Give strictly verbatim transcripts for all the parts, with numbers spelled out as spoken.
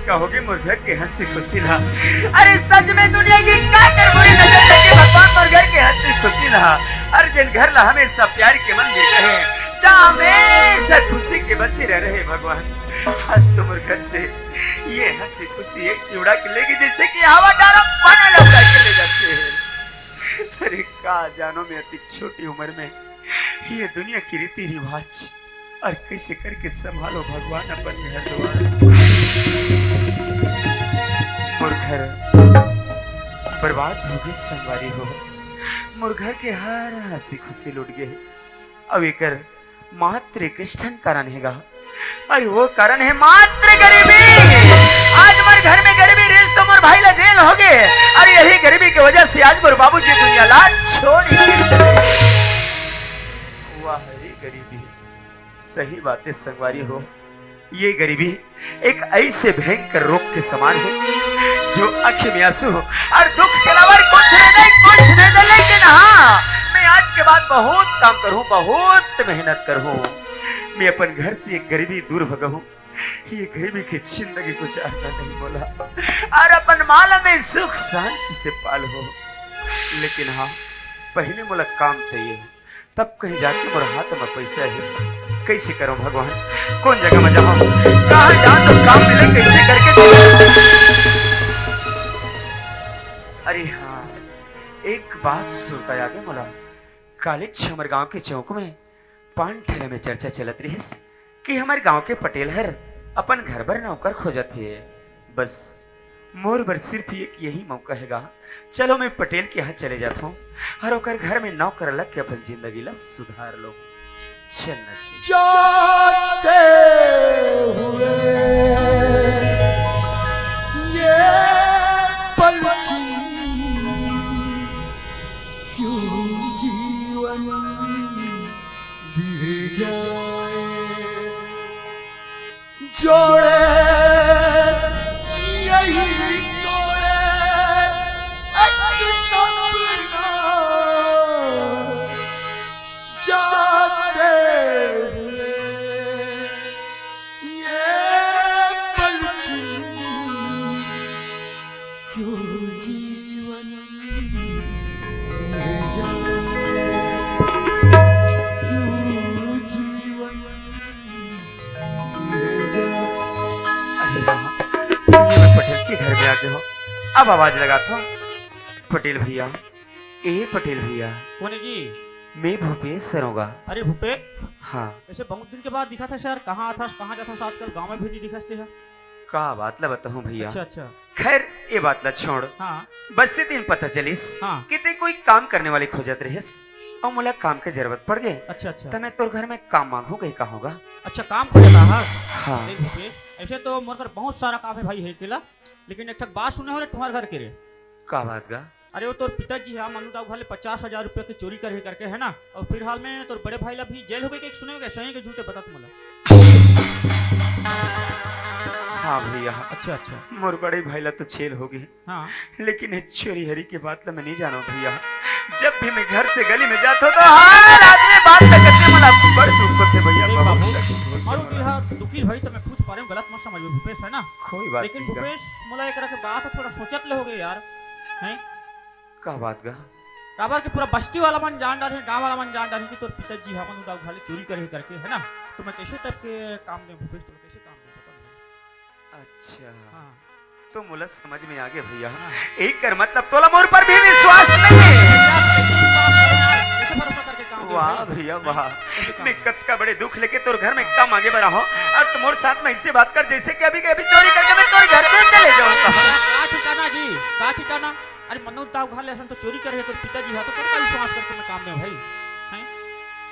कहोगे मोर घर के हंसी खुशी ला? अरे सच में दुनिया के का कर बुरी नजर लगे भगवान मोर घर के हंसी खुशी ला। अरे जिन घर ला हमेशा प्यार के मन देखे हैं, जहाँ हमेशा खुशी के बसेरा रहे भगवान। आज तो मोर घर से ये हंसी खुशी ऐसी उड़ा के लेगी जैसे कि हवा डारा पानी लौटा के ले जाते हैं। अरे का जानो मैं अति छोटी उम्र में ये दुनिया की रीति रिवाज और कैसे करके संभालो भगवान अपन घर द्वार। मोर घर बर्बाद होगे संगवारी हो, मोर घर के हर हंसी खुशी लुट गे। अब एकर मात्र एक ठन कारण हेगा, अरे वो कारण है मात्र गरीबी। आज मोर घर में गरीबी रहिस तो मोर भाई ला जेल होगे, अरे यही गरीबी के वजह से आज मोर बाबूजी दुनिया ला छोड़ के चले। वाह रे गरीबी, सही बात है संगवारी हो, ये गरीबी एक ऐसे भयंकर रोग के समान है जो आंखें में आंसू और दुख के अलावा कुछ नहीं, कुछ नहीं दे। लेकिन हाँ, मैं आज के बाद बहुत काम करूँ, बहुत मेहनत करूँ, मैं अपन घर से ये गरीबी दूर भगाऊँ, ये गरीबी की जिंदगी गुजारना नहीं बोला और अपन माला में सुख शांति से पाल हो। लेकिन हाँ, पहले मोला काम चाहिए, तब कहीं जाके मोर हाथ में पैसा है। कैसे करूं भगवान, कौन जगह में जाऊं, कहां जाऊं तो काम मिले, कैसे करके जीवन। अरे हाँ, एक बात सुरता आ गई मोला। कालेच हमर गांव के चौक में पान ठेला में चर्चा चलत रहिस कि हमर गांव के पटेल हर अपन घर बर नौकर खोजत हे। बस मोर बर सिर्फ एक यही मौका हेगा। चलो मैं पटेल के यहाँ चले जात हूँ और ओकर घर में नौकर लग के अपन जिंदगी ला सुधार लो। चलना चाहिए। जाते हुए ये पल छिन क्यों जीवन दिए जाए। जोड़े यही तोड़े एक सपना जाते हुए ये पल छिन क्यों जीवन ले जा, क्यों जीवन ले जा। अरे वाह, मैं पटेल के घर में आ गया हूँ। अब आवाज लगा था, पटेल भैया, ए पटेल भैया। कौन है जी? मैं भूपेश सरोगा। अरे भूपेश, हाँ। ऐसे बहुत दिन के बाद दिखा था सर, कहाँ था, कहाँ जाता था आजकल, गाँव में भी नहीं दिखा थे। का बात ला बताऊं भैया? अच्छा, अच्छा। खैर, ये बात ला छोड़। हाँ। बस्ती दिन पता चलिस हाँ। कि ते कोई काम करने वाली खोजत रहिस और मोला काम के जरूरत पड़ गए। अच्छा, अच्छा। तो मैं तोर घर में काम मांगू गई का होगा? अच्छा, काम खोजत हा? हाँ। देख भूपेश, ऐसे तो मोर घर बहुत सारा काम है भाई, है केला, लेकिन एक ठक बात सुने हो रे तुम्हारे घर के रे। का बात गा? अरे वो तोर पिताजी हा मनु दाऊ घर ले पचास हजार रुपया के चोरी करे करके है ना, और फिलहाल में तोर बड़े भाई ला भी जेल हो गई के सुने हो क्या? सही के झूठे बता तुम लोग। हाँ भैया। अच्छा, अच्छा। मोर बड़े भाई ला तो जेल हो गई। हाँ। लेकिन ये चोरी हरी के बात ला मैं नहीं जानो भैया। जब भी मैं घर से गली में जाता हूँ तो हर आदमी बात ला करके मला बड़ दुख होते भैया, देख बहुत बाबू, दुख होते। और वो दुखी भाई तो मैं पूछ पा रहे हूँ, गलत मत समझो भूपेश, है ना? कोई बात लेकिन नहीं का। भूपेश, मोला एक तरह के बात है, थोड़ा सोचत ले हो गए यार, हैं? का बात गा? काबर के पूरा बस्ती वाला मन जान डारे, गांव वाला मन जान डारे कि तोर पिताजी हमन उनका उठा ले चोरी करे करके, है ना? तो मैं कैसे टाइप के काम दे भूपेश, तो कैसे काम दे बता ना। अच्छा। हाँ। तो मोला समझ में आ गया भैया। हाँ। एक कर मतलब तोला मोर पर भी विश्वास नहीं है। कैसे भरोसा करके काम दे वाह भाई? भैया वाह। कैसे काम मैं दे? कतका बड़े दुख लेके तोर घर में काम आगे बढ़ा हूँ हाँ। और तुम मोर साथ में ऐसे बात कर जैसे कि अभी के अभी चोरी करके मैं तोर घर से चले जाऊंगा। का ठिकाना जी, का ठिकाना? अरे मन्नू दाऊ घर ले असन तो चोरी करे है, तोर पिताजी है, तो तोर का विश्वास करके मैं काम में भाई? हैं?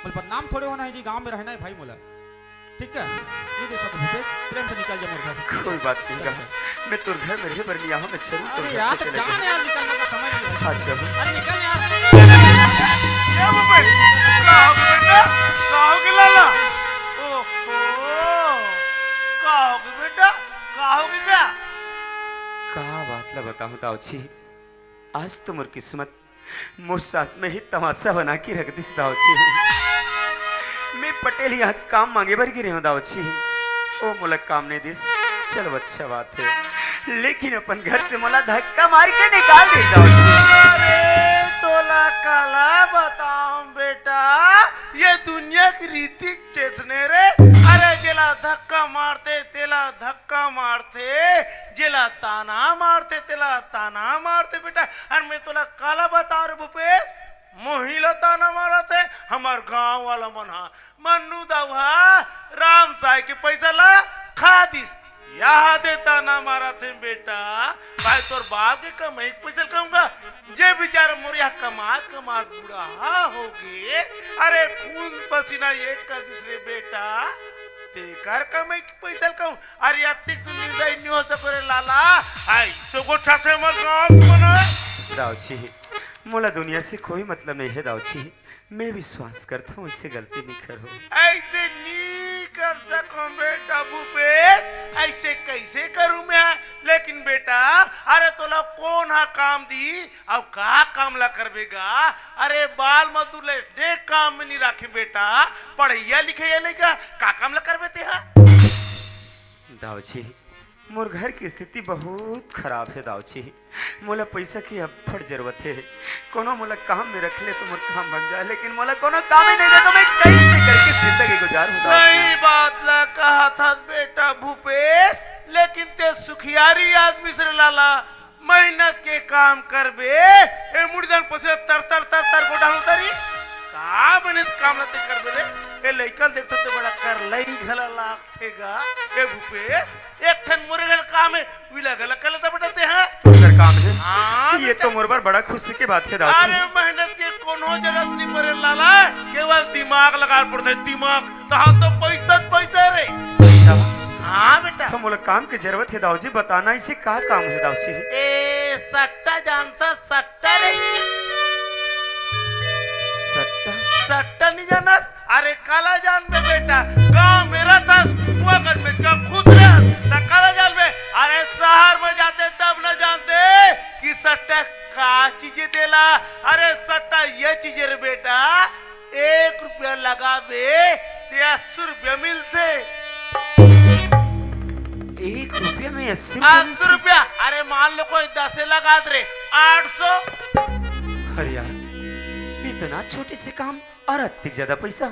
बोल बदनाम थोड़े होना है जी, गांव में रहना है भाई मोला। ठीक है? ये दे सकते भूपेश, प्रेम से निकल जा मोर घर से। कोई बात नहीं चल गा। जा। मैं तोर घर में रहे बर नहीं आऊँ, मैं जरूर तोर अरे घर यार, से तो चले जान जाऊँ। यार, निकलने का समय नहीं है। अच्छा। अरे निकल यार। क्या भूपेश? का हो गया बेटा? का हो गया लाला? ओहो, का हो गया बेटा? का हो गया? का बात ला बताऊं दाऊ जी? आज तो मोर किस्मत मोर साथ में ही तमाशा बना के रख दिस दाऊ जी। मैं पटेल यहाँ काम मांगे बर गिरे हूँ दाऊ जी, ओ मोला काम नहीं दिस। चलो, अच्छा बात है, लेकिन अपन घर से मोला धक्का मार के निकाल दे दाऊ जी। अरे, तोला काला बताऊं बेटा, ये दुनिया के रीति चेचने रे। अरे, जेला धक्का मारथे, तेला धक्का मारथे, जेला ताना मारथे, तेला ताना मारथे बेटा। अरे, मैं तोला काला बताऊं रे भूपेश, मोही ला ताना मारथे हमर गांव वाला मन हा। मन्नू दाऊ हा राम साय के पैसा ला खा दिस, यहा दे ताना मारथे बेटा। भाई, तोर बाप के कमाई के पैसा ल कहूंगा, जे बेचारा मोर यहा कमात कमात बूढ़ा होगे, अरे, खून पसीना एक कर दिस रे बेटा, तेकर कमाई के पैसा ल कहूं। अरे, अतिक तू निर्दयी नहीं हो सको रे लाला। आई तो गोठा थे हमर गांव के मन। दाऊ जी, मोला दुनिया से कोई मतलब नहीं है दाऊ जी, मैं विश्वास करता हूँ, इससे गलती नहीं करो। ऐसे नहीं कर सको बेटा भूपेश, ऐसे कैसे करूं मैं? लेकिन बेटा, अरे, तोला कौन हा काम दी, अउ का काम ला करबे गा? अरे, बाल मजदूर ले ने काम में नहीं राखे बेटा, पढ़ैया लिखैया नहीं का, का काम ला करबे ते हा? दाऊ जी, मोर घर की स्थिति बहुत खराब है दाऊ जी, मोला पैसा की अब्बड़ जरूरत है। कोनो मोला काम में रख ले तो मोर काम बन जाए, लेकिन मोला कोनो काम ही नहीं दे तो मैं कैसे करके जिंदगी गुजारूं दाऊ जी? सही बात ला कहा था बेटा भूपेश, लेकिन ते सुखियारी आदमी से लाला, मेहनत के काम करबे, ए मुड़ी दान पसरे तर तर तर तर गोडान उतरी। का बने काम ला ते करबे रे? ए लइका ल देखथो ते बड़ा कर लई घला लागथे गा। ए भूपेश, एक ठन मोरे घर काम है, विला गला कर लेता बेटा ते, हाँ? तोर काम है? हाँ, ये बेटा। तो मोर बर बड़ा खुशी की बात है दाऊ जी। अरे मेहनत के कोनो जरूरत नहीं पड़े लाला, केवल दिमाग लगा पड़थे, दिमाग। तहां तो पैसा पैसा रे। अच्छा। हाँ बेटा। तो मोला काम के जरूरत है दाऊ जी, बताना इसे का काम है दाऊ जी? ए सट्टा जानता, सट्टा रे। सट्टा? सट्टा नहीं जाना? अरे काला जानबे बेटा, गांव में रहथस, वगन में का खुद रहस, त काला जानबे? अरे शहर में जाते तब न जानते कि सट्टा का चीज देला। अरे सट्टा ये चीज रे बेटा, एक रुपया लगाबे ते अस्सी रुपया मिलथे। एक रुपया में अस्सी रुपया अस्सी मिलथे? रुपया। अरे मान लो कोई दस लगात रे, आठ सौ। अरे यार, इतना छोटे से काम और अतिक ज्यादा पैसा।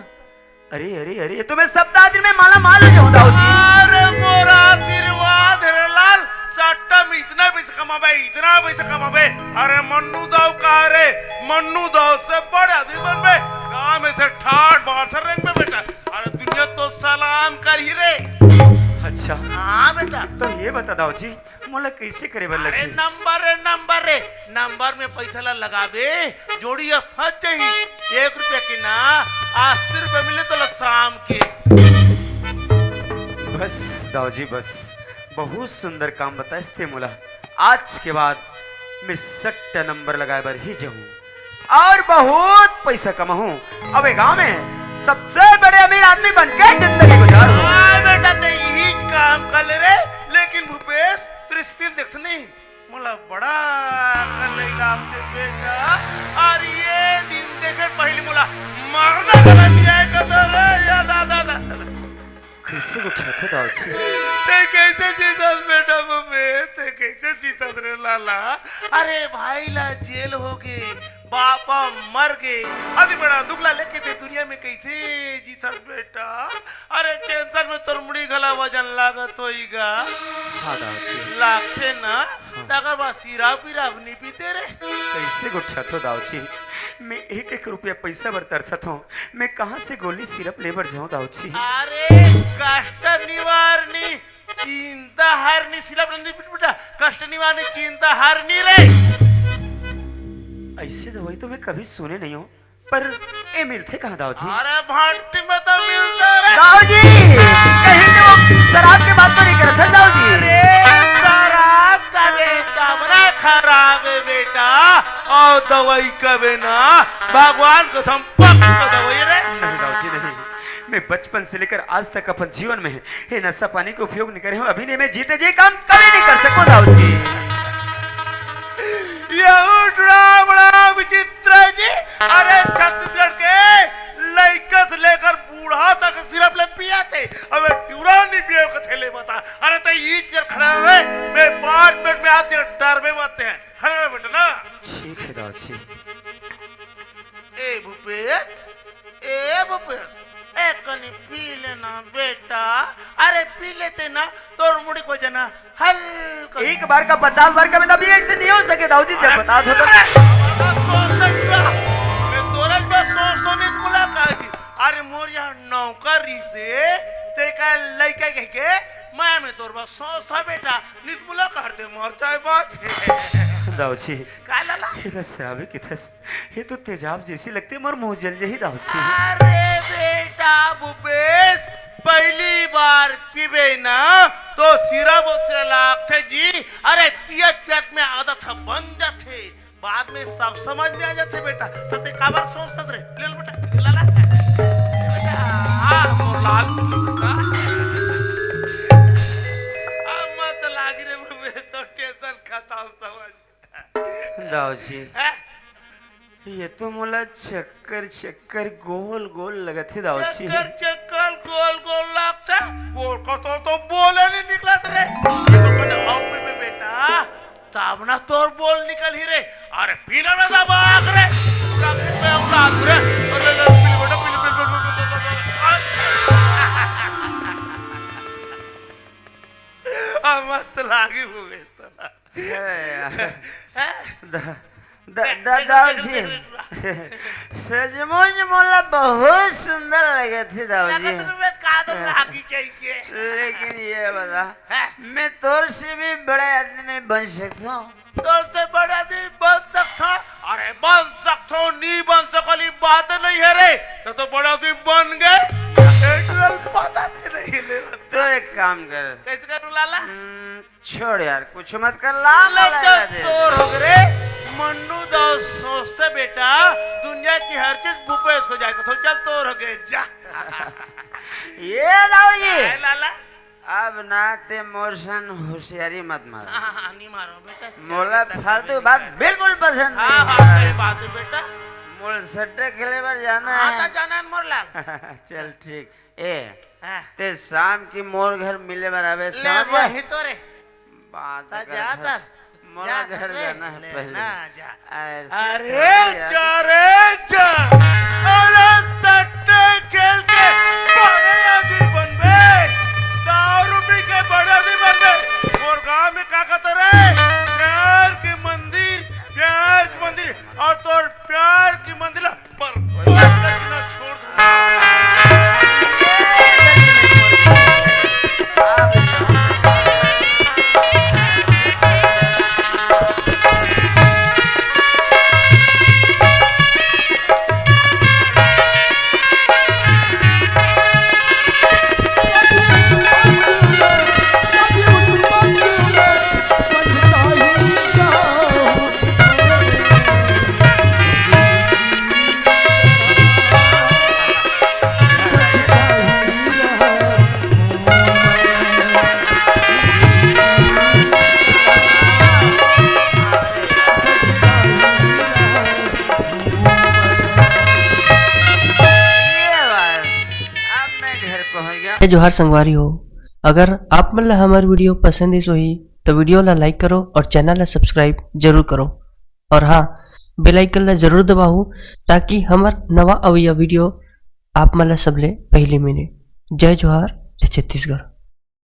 अरे अरे अरे, ये तो मैं सप्ताह दिन में माला माल हो जाऊं दाऊ जी। अरे मोरा आशीर्वाद रे लाल, सट्टा में इतना पैसा कमाबे, इतना पैसा कमाबे। अरे मन्नू दाऊ का रे, मन्नू दाऊ से बड़े आदमी बनबे, गांव में से ठाठ बाहर से रेंगबे बेटा। अरे दुनिया तो सलाम करही रे। अच्छा। हाँ बेटा। तो ये बता दाऊ जी, मोला कइसे करे बर अरे लगही? नंबर रे, नंबर रे, नंबर में पैसा ला लगाबे, जोड़ी ह फंस जाही। एक रुपया के ना, अस्सी रुपया मिले तोला शाम के। बस दाऊ जी, बस, बहुत सुंदर काम बताइस ते मोला। आज के बाद मैं सट्टा नंबर लगाए बर ही जाहूं और बहुत पैसा कमाहूं। अब ए गांव में सबसे बड़े अमीर आदमी बन के जिंदगी गुजारूं। हाँ बेटा, ते यही काम कर ले रे। लेकिन भूपेश, तेरे स्थिति देखत नहीं, मोला बड़ा अकल नहीं लागते बेटा। और ये दिन देखे पहले मोला मरना गलत जाए कतो रे, या दादा, दादा। कैसे उठा था दाऊ जी? ते कैसे जीतस बेटा, बबे? ते कैसे जीतस रे लाला? अरे भाई ला जेल हो गे, बापा मर गे, अति बड़ा दुख ला लेके ते दुनिया में कैसे जीतस बेटा? अरे टेंशन में तोर मुड़ी घला वजन लागत होई गा। हाँ दाऊ जी। लागथे ना? हाँ। तकर बाद सिराप विराप नहीं पीते रे। कैसे गोठियाथो दाऊ जी? मैं एक एक रुपया पैसा बर तरसत हूँ। मैं कहाँ से गोली सिरप ले बर जाऊँ दाऊ जी? अरे कष्ट निवारणी, चिंता हरणी सिरप नहीं बेटा, कष्ट निवारणी, चिंता हरणी रे। ऐसे दवाई तो मैं कभी सुने नहीं हूँ, पर ए मिलथे कहाँ दाऊ जी? अरे भट्टी में तो मिलथे रे। दाऊ जी, कहीं तो शराब के बात तो नहीं करत है दाऊ जी? अरे शराब कबे तब ना खराब है बेटा, और दवाई कबे ना, भगवान कसम पक्का दवाई रे। नहीं दाऊ जी, नहीं। मैं बचपन से लेकर आज तक अपन जीवन में ये नशा पानी के उपयोग नहीं करे हूँ, अभी नहीं, मैं जीते जी काम कभी नहीं कर सकूँ दाऊ जी। ये उठड़ा बड़ा विचित्र है जी। अरे छत्तीसगढ़ के लइका से लेकर बूढ़ा तक सिरप ले पियाथे, अबे टूरा नहीं पियो कथे ले बता। अरे ते ईच ए भूपेश, ए भूपेश, ए कनी पी लेना बेटा। अरे पी लेते ना, तोर मुड़ी के वजन हल्का। एक बार का पचास बार का, बेटा, भी ऐसे नहीं हो सके दाऊ जी, जब अरे बता दो तो। अरे, बड़ा सोच समझा। मैं तोरज बस सोच तो नहीं मुलाकात जी। अरे मोर यहाँ नौकर रहिसे, ते का लइका कह के मैं, मैं तोर बस सोच था बेटा, नित मुलाकात ते मर जाए बात। दाऊ जी। का लाला? ये तो शराबी की तस-, ये तो तेजाब जैसी लगती है, मोर मुंह जल जही दाऊ जी। अरे बेटा भूपेश, पहली बार पीबे ना तो सिरा बोसरा लागथे जी। अरे पियत पियत में आदत ह बन जाथे, बाद में सब समझ में आ जाथे बेटा। तो ते काबर सोचत रे? ले ले बेटा, ले ला। ए बेटा, आ, मोर लाल बेटा। अब मत लागी रे भूपेश, तो टेंशन खत्म समझ। दाऊ जी, हैं? ये तो मोला चक्कर चक्कर गोल गोल लगत हे दाऊ जी। चक्कर चक्कर गोल गोल लगथे, गोल का तो, तो बोले नहीं निकलत रे। ये तो कहते, आओ बे, बे, बेटा, तब ना तोर बोल निकल ही रे। अरे पीना ना दबा आग रे। पूरा दिन में हम रात रे। अरे, अरे, पीली बेटा, पीली, पीली, पीली, पीली, पीली, पीली। आ, मस्त लागी हुए तो। अरे यार। हैं? द-, द-, देख, द-, देख, दाऊ देख, जी। देख, देख। सचमुच मोला बहुत सुंदर लगत हे दाऊ जी। लगत रुपये का तो हाँ। लागी कहीं के। लेकिन ये बता, हैं? मैं तोर से भी बड़े आदमी बन सकता हूँ? तोर से बड़े आदमी बन सकता? अरे बन सकता हूँ, नहीं बन सकली बात नहीं है रे। तो, तो बड़े आदमी बन गए। एक बार पता नहीं ले। तो एक काम कर। कैसे करूँ लाला? हम्म, छोड़ यार, कुछ मत कर, ला, ला, ला, ला, दे, तोर दे। हो रे, मन्नू दाऊ सोचते बेटा, दुनिया की हर चीज भूपेश हो जाएगा, तो चल तोर हो गए, जा। ये दाऊ जी। काय लाला? अब ना ते मोर सन होशियारी मत मार। हाँ, हाँ, हाँ, नहीं मारो बेटा, चल मोला बेटा, फालतू नहीं बात मारो। बिल्कुल पसंद हाँ, नहीं। हाँ, सही बात है बेटा। मोर सट्टे खेले बर जाना हाँ, है। तो जाना है मोर लाल। चल ठीक। ए, हाँ। ते शाम की मोर घर मिले बर आवे, ले, समझ गया? वही तो रे। बात ता कर जा हस। तर। मोला जा घर रे, जाना है ले पहले। ना, जा। ऐसे अरे थोड़ी यार। जा रे जा। अरे सट्टे खेल के बड़े आदमी बनबे। दारू पी के बड़े आदमी बनबे। मोर गांव में का कहता रे? प्यार के मंदिर, प्यार के मंदिर। और तोर प्यार की मंजिला बर्बाद करके ना छोड़ दूंगा। ये बार अब मैं घर पहुंच गया। जय जोहार संगवारी हो, अगर आप मन ला हमर video पसंद आइस होही, तो video ला like करो और channel ला subscribe जरूर करो। और हाँ, bell icon ला जरूर दबाओ, ताकि हमर नवा अवइया video आप मन ला सबले पहली मिले। जय जोहार, जय छत्तीसगढ़।